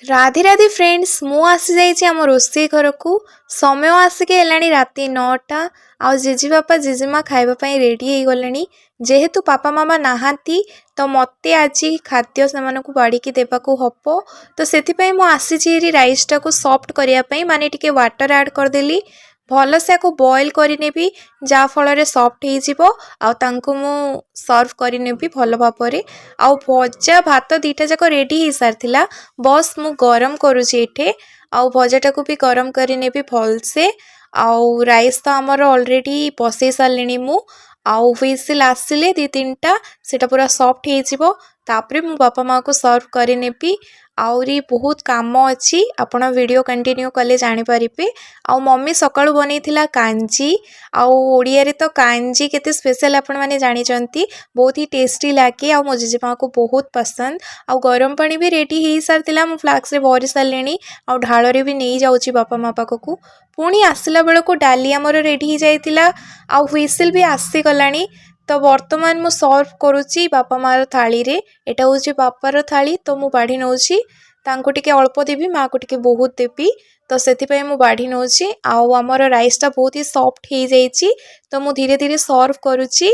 Radhe Radhe friends, ମୁଁ ଆସିଯାଇଛି ଆମ ରୋଷେଇ ଘରକୁ। ସମୟ ଆସିକି ହେଲାଣି ରାତି 9ଟା ଆଉ ଜେଜେବାପା, ଜେଜେମା ଖାଇବା ପାଇଁ ରେଡ଼ି ହେଇଗଲେଣି। ଯେହେତୁ ପାପା ମାମା ନାହାନ୍ତି, ତ ମୋତେ ଆଜି ଖାଦ୍ୟ ସେମାନଙ୍କୁ ବାଢ଼ିକି ଦେବାକୁ ହେବ। ତ ସେଥିପାଇଁ ମୁଁ ଆସିଛି ହେରି ରାଇସ୍ଟାକୁ ସଫ୍ଟ କରିବା ପାଇଁ, ମାନେ ଟିକେ ୱାଟର୍ ଆଡ଼୍ କରିଦେଲି। ଭଲସେ ଆକୁ ବଏଲ୍ କରିନେବି, ଯାହାଫଳରେ ସଫ୍ଟ ହେଇଯିବ ଆଉ ତାଙ୍କୁ ମୁଁ ସର୍ଭ କରିନେବି ଭଲ ଭାବରେ। ଆଉ ଭଜା, ଭାତ ଦୁଇଟା ଯାକ ରେଡ଼ି ହେଇସାରିଥିଲା, ବସ୍ ମୁଁ ଗରମ କରୁଛି ଏଇଠି। ଆଉ ଭଜାଟାକୁ ବି ଗରମ କରିନେବି ଭଲସେ। ଆଉ ରାଇସ୍ ତ ଆମର ଅଲରେଡ଼ି ବସେଇ ସାରିଲିଣି ମୁଁ। ଆଉ ହ୍ୱିସିଲ୍ ଆସିଲେ ଦୁଇ ତିନିଟା, ସେଇଟା ପୁରା ସଫ୍ଟ ହେଇଯିବ। ତାପରେ ମୁଁ ବାପା ମାଆକୁ ସର୍ଭ କରିନେବି। ଆହୁରି ବହୁତ କାମ ଅଛି, ଆପଣ ଭିଡ଼ିଓ କଣ୍ଟିନ୍ୟୁ କଲେ ଜାଣିପାରିବେ। ଆଉ ମମି ସକାଳୁ ବନେଇଥିଲା କାଞ୍ଜି। ଆଉ ଓଡ଼ିଆରେ ତ କାଞ୍ଜି କେତେ ସ୍ପେଶାଲ୍, ଆପଣମାନେ ଜାଣିଛନ୍ତି। ବହୁତ ହି ଟେଷ୍ଟି ଲାଗେ ଆଉ ମୋ ଜେଜେମାଆକୁ ବହୁତ ପସନ୍ଦ। ଆଉ ଗରମ ପାଣି ବି ରେଡ଼ି ହେଇସାରିଥିଲା, ମୁଁ ଫ୍ଲାକ୍ସରେ ଭରି ସାରିଲିଣି ଆଉ ଢାଳରେ ବି ନେଇଯାଉଛି ବାପା ମା ପାଖକୁ। ପୁଣି ଆସିଲା ବେଳକୁ ଡାଲି ଆମର ରେଡ଼ି ହେଇଯାଇଥିଲା ଆଉ ହ୍ୱିସିଲ୍ ବି ଆସିଗଲାଣି। ତ ବର୍ତ୍ତମାନ ମୁଁ ସର୍ଭ କରୁଛି ବାପା ମାଆର ଥାଳିରେ। ଏଇଟା ହେଉଛି ବାପାର ଥାଳି, ତ ମୁଁ ବାଢ଼ି ନେଉଛି। ତାଙ୍କୁ ଟିକେ ଅଳ୍ପ ଦେବି, ମାଆକୁ ଟିକେ ବହୁତ ଦେବି, ତ ସେଥିପାଇଁ ମୁଁ ବାଢ଼ି ନେଉଛି। ଆଉ ଆମର ରାଇସ୍ଟା ବହୁତ ହି ସଫ୍ଟ ହେଇଯାଇଛି, ତ ମୁଁ ଧୀରେ ଧୀରେ ସର୍ଭ କରୁଛି।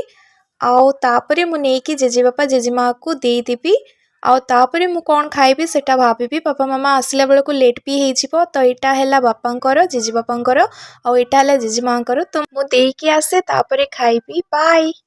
ଆଉ ତାପରେ ମୁଁ ନେଇକି ଜେଜେବାପା, ଜେଜେମାଆକୁ ଦେଇଦେବି। ଆଉ ତାପରେ ମୁଁ କ'ଣ ଖାଇବି, ସେଇଟା ଭାବିବି। ବାପା ମାମା ଆସିଲା ବେଳକୁ ଲେଟ୍ ବି ହେଇଯିବ। ତ ଏଇଟା ହେଲା ବାପାଙ୍କର, ଜେଜେବାପାଙ୍କର, ଆଉ ଏଇଟା ହେଲା ଜେଜେମାଆଙ୍କର। ତ ମୁଁ ଦେଇକି ଆସେ, ତାପରେ ଖାଇବି। ବାଏ।